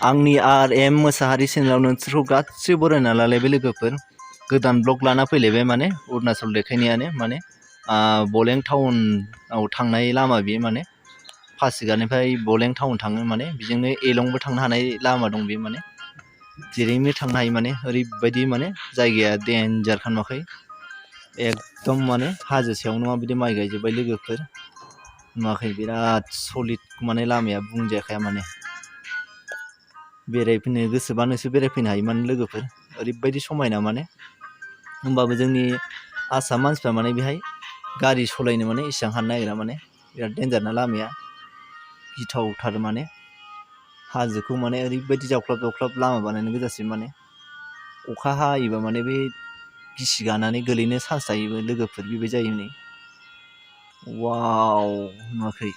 आंनि RM मोसाहारि चेनेलाव नोंसोरखौ गासिबो बरायना लालायबाय लोगोफोर। गोदान ब्लग लाना फैलायबाय माने अरुणाचल देखायनायानो माने बलें टाउनाव थांनाय लामा बेयो माने पासिघाटनिफ्राय बलें टाउन थाङो माने बेजोंनो एलंबो थांनो हानाय लामा दं बेयो माने जेरैनो थांनो हायो माने ओरैबायदि माने जायगाया देन्जारखा नुवाखै एकदम माने हाजो सायावनो माबायदि माइ गायजोब्बाय लोगोफोर नुवाखै बिराद सलिड माने लामाया बुंजाखाया माने बेरायफैनो गोसोबा नोंसोर बेरायफैनो हायो माने लोगोफोर ओरैबायदि समायना माने होमबाबो जोंनि आसाम मानसिफ्रा माने बेहाय गारि सालायनो माने इसेबां हानो नागिरा माने बिराद देन्जार ना लामाया गिथावथार माने हाजोखौ माने ओरैबायदि जावख्लाब जावख्लाब लामा बानायनो गोजासै माने अखा हायोबा माने बे गिसि गानानै गोलैनो चान्स थायोबो लोगोफोर बेबायदि जायो नै वाव नुवाखै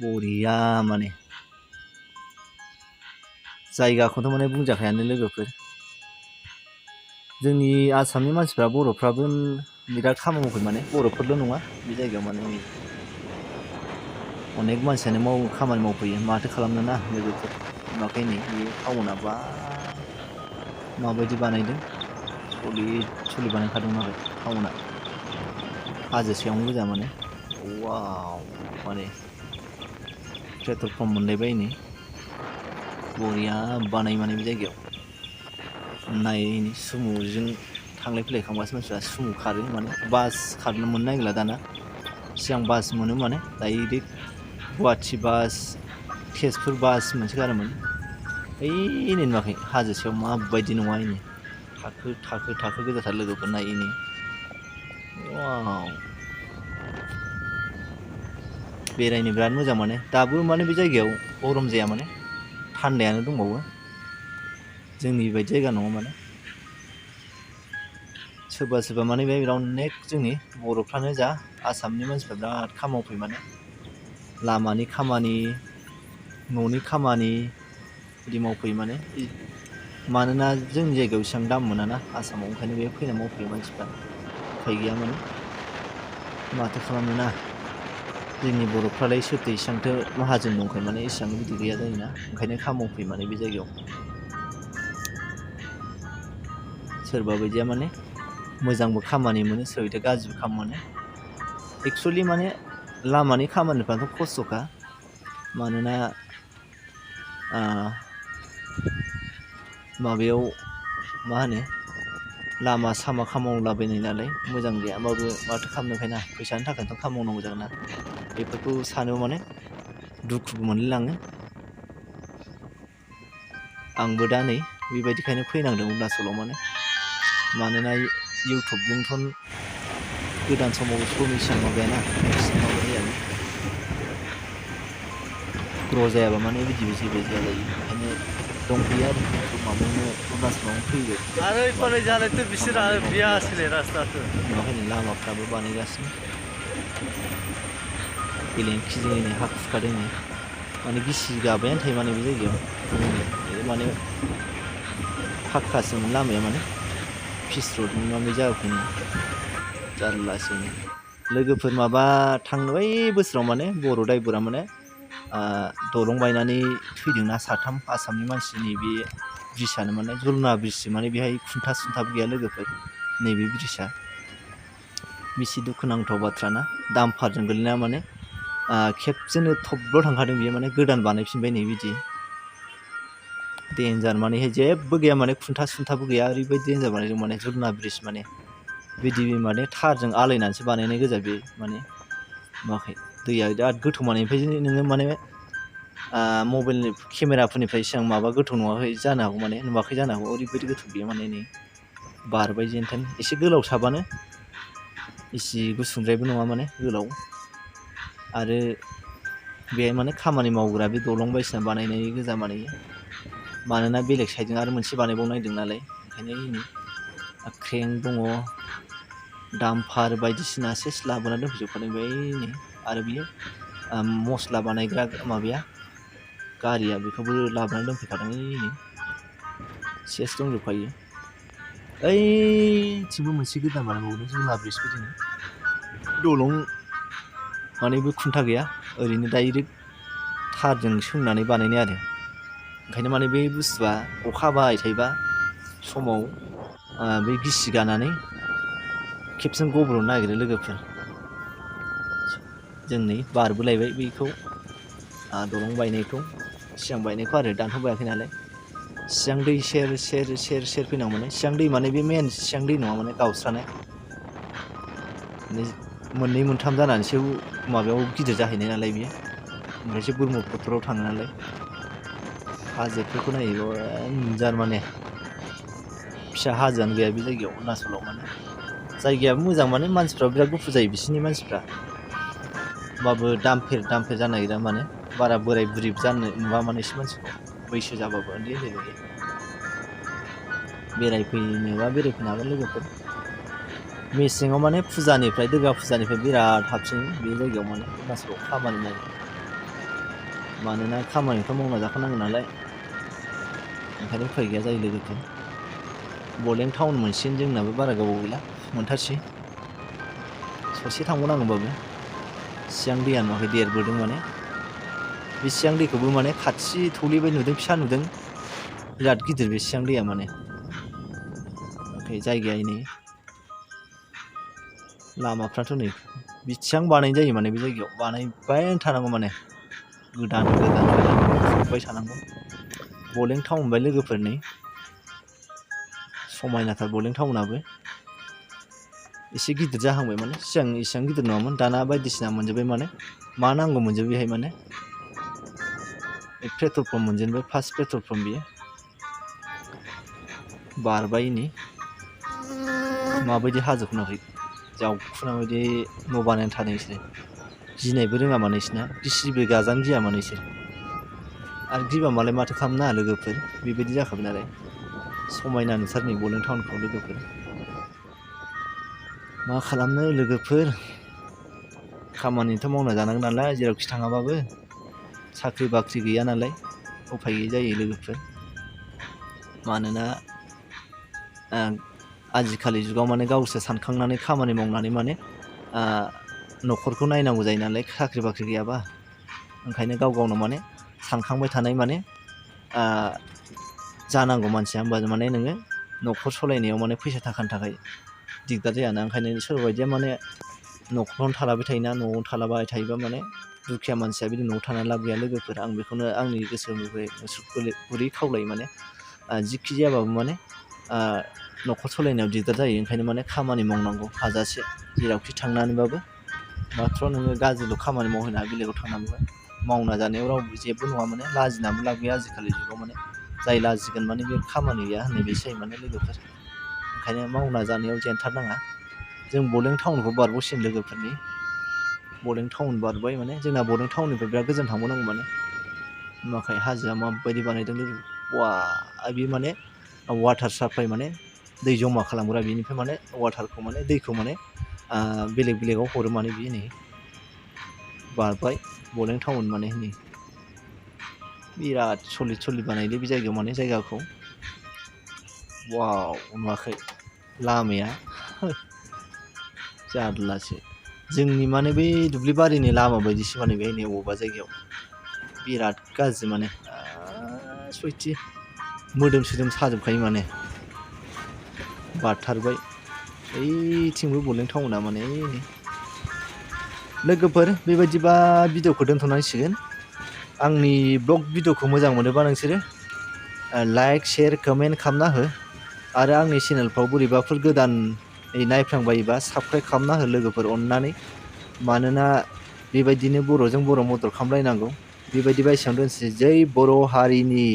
बरिया माने जायगाखौथ' माने बुंजाखायानो लोगोफोर जोंनि आसामनि मानसिफ्रा बर'फ्राबो बिराद खामानि मावफै माने बर'फोरल' नङा बे जायगायाव माने अनेक मानसियानो खामानि मावफैयो माथो खालामनो ना लोगोफोर नुवाखै नै बे टाउना बा माबायदि बानायदों सलिड बानायखादों आरो टाउना हाजो सायावनो गोजा माने वाव माने पेट्रल पाम्प मोनलायबाय नै बरिया बानाय माने बे जायगायाव नाय सुमुजों थांलाय फैलाय खालामगासिनो मानसिफ्रा सुमु खारो माने बास खारनो मोननो नागिरला दाना सिगां बास मोनो माने डाइरेक्ट गुवाहाटि बास तेजपुर बास मोनसो गारोमोन ओइ नै नुवाखै हाजो सायाव माबायदि नङा इनै थाखो थाखो थाखो गोजाथार लोगोफोर नाय इनै वाव बेरायनो बिराद मोजां माने दाबो माने बे जायगायाव गरम जाया माने थान्दायानो दंबावो जोंनि बायदि जायगा नङा माने सोरबा सोरबा माने बे अनेक जोंनि बर'फ्रानो जा आसामनि मानसिफ्रा बिराद खामानि मावफैयो माने लामानि खामानि न'नि खामानि बिदि मावफैयो माने मानोना जोंनि जायगायाव इसेबां दाम मोनाना आसामाव ओंखायनो बे फैना मावफैयो मानसिफ्रा उफाय गैया माने माथो खालामनो ना जोंनि बर'फ्रालाय सोरथो इसेबांथो माहाजोन दंखाय माने इसेबां बिदि गैया जायोना ओंखायनो खामानि मावफैयो माने बे जायगायाव सोरबा बायदिया माने मोजांबो खामानि मोनो सोरबा बायदिया गाज्रिबो खामानि मोनो एक्सुवेलि माने लामानि खामानिफ्राथ' खस्थ'खा मानोना माबायाव मा होनो लामा सामा खामानिलाबायनाय नालाय मोजां गैया होमबाबो माथो खालामनोखाय ना फैसानि थाखायथ' खामानि मावनांगौ जागोन ना बेफोरखौ सानो माने दुखुबो मोनलायलाङो आंबो दा नै बेबायदिखायनो फैनांदों अरुणाचलाव मानोना इउटुबजोंथ' गोदान समाव प्रमिसन माबायाना माबा जायाना ग्र' जायाबा माने बिदि जेबो जाया जायो ओंखायनो दंफैयो आरो माबायावनो अरुणाचलावनो फैबाय नुवाखै लामाफ्राबो बानायगासिनो गेलेंखिजोंनो हा खुरखादों नै माने गिसि गाबायानो थायो माने बे जायगायाव माने फाक्कासोमोन लामाया माने पिस रडनि माबा जायाखैनो जारलासोनो लोगोफोर माबा थांबाय बोसोराव माने बर' दायबरा माने दलं बायनानै थैदोंना साथाम आसामनि मानसिनि बे ब्रिजआनो माने जलना ब्रिजसो माने बेहाय खुन्था सुन्थाबो गैया लोगोफोर नैबे ब्रिजआ बेसे दुखुनांथाव बाथ्राना दामफारजों गोलैना माने खेबसेनो थबल' थांखादों बियो माने गोदान बानायफिनबाय नै बिदि देन्जार माने जेबो गैया माने खुन्था सुन्थाबो गैया ओरैबायदि देन्जार बानायदों माने जलना ब्रिज माने बिदि माने थारजों आलायनानैसो बानायनाय गोजा बे माने नुवाखै दैया बिराद गोथौ माने ओमफ्राय नोङो माने मबाइलनि केमेराफोरनिफ्राय इसेबां माबा गोथौ नुवाखै जानो हागौ माने नुवाखै जानो हागौ ओरैबायदि गोथौ बेयो माने नै बारबाय जेनथेन एसे गोलाव साबानो इसे गुसुंद्रायबो नङा माने गोलाव आरो बेहाय माने खामानि मावग्रा बे दलं बायदिसिना बानायनाय गोजा बानायो मानोना बेलेग साइडजों आरो मोनसे बानायबावनो नागिरदों नालाय ओंखायनो नै क्रेन दङ दामफार बायदिसिना सेस लाबोना दोनफैजोबखादों बेहाय नै आरो बियो मस्ला बानायग्रा माबाया गारिया बेखौबो लाबोनानै दोनफैखादों नै सेस दंजोबखायो ओइथिंबो मोनसे गोदान बानायबावदों जलना ब्रिज बिदिनो दलं माने बे खुन्था गैया ओरैनो डाइरेक्ट थारजों सोंनानै बानायनाय आरो ओंखायनो माने बे बुस्थुआ अखा हाबाय थायोबा समाव बे गिसि गानानै खेबसेनो गब्र'नो नागिरो लोगोफोर। जों नै बारबोलायबाय बैखौ दलं बायनायखौ, सिगां बायनायखौ आरो दानथ'बायाखै नालाय। सिगां दै सेर सेर सेर सेर फैनांगौ, माने सिगां दै माने बे मेन सिगां दै नङा, माने गावस्रानाय माने मोननै मोनथाम जानानैसो माबायाव गिदिर जाहैनाय नालाय बियो, ओमफ्रायसो ब्रह्मपुत्रआव थाङो नालाय। हाजोफोरखौ नायोबा माने फिसा हाजोआनो गैया बे जायगायाव, अरुणाचलाव माने जायगायाबो मोजां, माने मानसिफ्रा बिराद गुफुर जायो बिसोरनि मानसिफ्रा, होमबाबो दामफेर जानो नागिरा, माने बारा बोराय बुरिबो जानो नुवा माने एसे मानसिखौ, बैसो जाबाबो उन्दै उन्दै नुयो। बेरायफैनोबा बेरायफैनो हागोन लोगोफोर। मेसेङाव माने फुजानिफ्राय, दुर्गा फुजानिफ्राय बिराद हाबसिन बे जायगायाव, माने अरुणाचलाव खामानि मावनो। मानोना खामानिथ' मावना जाखानांगौ नालाय, ओंखायनो उफाय गैया जायो लोगोफोर। बलें टाउन मोनसिगोन जोंनाबो, बारा गोबाव गैला मोनथारसै। ससे थांबावनांगौबाबो। सिगां दैया नुवाखै, देरबोदों माने बे सिगां दैखौबो माने खाथि थौलेबाय नुदों, फिसा नुदों, बिराद गिदिर बे सिगां दैया माने। ओमफ्राय जायगाया नै लामाफ्राथ' नै बिसिबां बानायनाय जायो माने बे जायगायाव, बानायबाय थानांगौ माने, गोदान गोदान खुरबाय थानांगौ। बलें टाउन मोनबाय लोगोफोर, नै समायनाथार बलें टाउनाबो। एसे गिदिर जाहांबाय, माने सिगां इसेबां गिदिर नङामोन, दाना बायदिसिना मोनजोब्बाय, माने मा नांगौ मोनजोबो बेहाय, माने पेट्रल पाम्प मोनजेनबाय, फार्स्ट पेट्रल पाम्प बियो। बारबाय नै माबायदि हाजोखौ नुवाखै, जावखुना बायदि न' बानायनानै थादों बिसोरो, गिनायबो रोङा माने बिसोरना, गिसिबो गाजानो गिया माने बिसोर। आरो गिबा मालाय माथो खालामनो लोगोफोर, बेबायदि जाखाबाय नालाय। समायना नुथार नै बलें टाउनखौ लोगोफोर। मा खालामनो लोगोफोर, खामानिथ' मावना जानांगौ नालाय जेरावखि थाङाबाबो, साख्रि बाख्रि गैया नालाय उफाय गैयै जायो लोगोफोर। मानोना आजिखालि जुगाव माने गावसोर सानखांनानै खामानि मावनानै माने न'खरखौ नायनांगौ जायो नालाय, साख्रि बाख्रि गैयाबा। ओंखायनो गाव गावनो माने सानखांबाय थानाय, माने जानांगौ मानसिया, होमबा माने नोङो न'खर सालायनायाव माने फैसा थाखानि थाखाय दिगदार जायाना। ओंखायनो सोरबा बायदिया माने न'खरावनो थालाबाय थायोना, न'आवनो थालाबाय थायोबा माने दुखिया मानसिया बिदि न'आव थानानै लाब गैया लोगोफोर। आं बेखौनो आंनि गोसोनिफ्राय गुरै खावलायो, माने जिखि जायाबाबो माने न'खर सालायनायाव दिगदार जायो, ओंखायनो माने खामानि मावनांगौ हाजासे, जेरावखि थांनानैबाबो। माथ्र' नोङो गाज्रिल' खामानि मावहैना बेलेगाव थांनानैबो मावना जानायाव रावबो जेबो नङा, माने लाजिनाबो लाब गैया आजिखालि जुगाव, माने जाय लाजिगोन माने बे खामानि गैया होननाय बायदि जायो माने लोगोफोर। ओंखायनो मावना जानायाव जेनथारनाङा। जों बलें टाउनखौ बारग'सिगोन लोगोफोरनि, बलें टाउन बारबाय, माने जोंना बलें टाउननिफ्राय बिराद गोजान थांबावनांगौ, माने नुवाखै हाजोआ माबायदि बानायदों लोगो। वा बे माने वाटार साप्लाइ, माने दै जमा खालामग्रा, बेनिफ्राय माने वाटारखौ, माने दैखौ माने बेलेग बेलेगाव हरो माने बियो। नै बारबाय बलें टाउन, माने नै बिराद सलिद बानायदो बे जायगायाव, माने जायगाखौ। वाव नुवाखै लामाया जारलासो, जोंनि माने बै दुब्लि बारिनि लामा बायदिसो माने बे नै अबेबा जायगायाव, बिराद गाज्रि माने सयथि मोदोम सोदोम साजोबखायो माने। बारथारबाय ओइथिंबो बलें टाउना, माने लोगोफोर बेबायदिबा भिडिअ'खौ दोनथ'नांसिगोन। आंनि ब्लग भिडिअ'खौ मोजां मोनोबा नोंसोरो लाइक शेयार कमेन्ट खालामना हो, आरो आंनि चेनेलफ्राव बोरैबाफोर गोदानै नायफ्लांबायोबा साबस्क्राइब खालामना हो लोगोफोर अननानै। मानोना बेबायदिनो बर'जों बर' मदद खालामलायनांगौ। बेबायदिबा एसेयावनो दोनसै, जै बर' हारिनि।